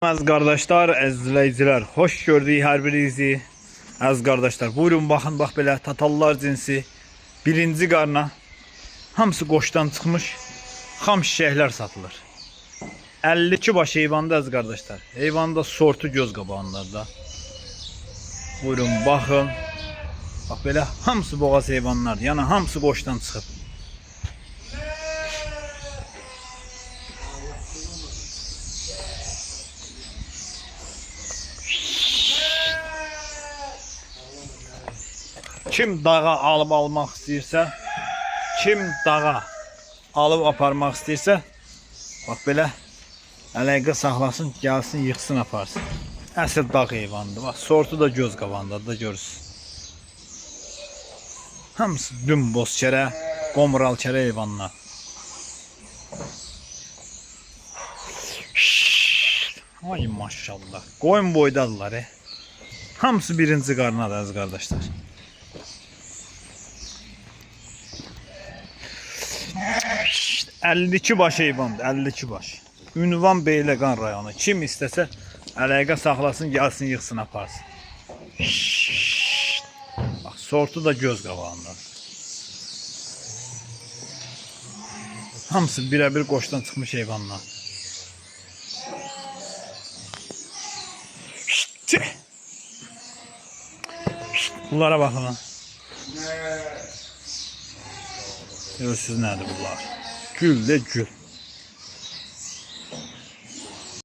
Əziz qardaşlar, əziz izləyicilər, xoş gördük hər birinizi. Əziz qardaşlar, buyurun baxın, bax belə tatallar cinsi birinci qarna hamısı qoşdan çıxmış xam şişəklər satılır. 52 baş heyvanda əziz qardaşlar. Heyvanda sortu göz qabağındadır da. Buyurun baxın. Bax belə hamısı boğaz heyvanlar. Yəni hamısı qoşdan çıxıb. Kim dağa alıb almaq istəyirsə, kim dağa alıb aparmaq istəyirsə, bax belə əlaqə saxlasın, gəlsin, yıxsın, aparsın. Əsl dağ heyvanıdır. Bax, sortu da göz qabağındadır da görürsüz. Hamısı dümboz kərə, qomral kərə heyvanlar. Ay maşallah. Qoyun boydadılar. Hamısı birinci qarnadır əziz qardaşlar. Şşt, 52 baş heyvandır, 52 baş. Ünvan Beyləqan rayonu. Kim istəsə əlaqə saxlasın, gəlsin, yıxsın, aparsın. Şşt. Bax, sortu da göz qabağında. Hamısı birebir qoşdan çıxmış heyvanlar. Şşt, tüh. Şşt, bunlara baxın. Görürsünüz nədir bunlar? Gül də gül.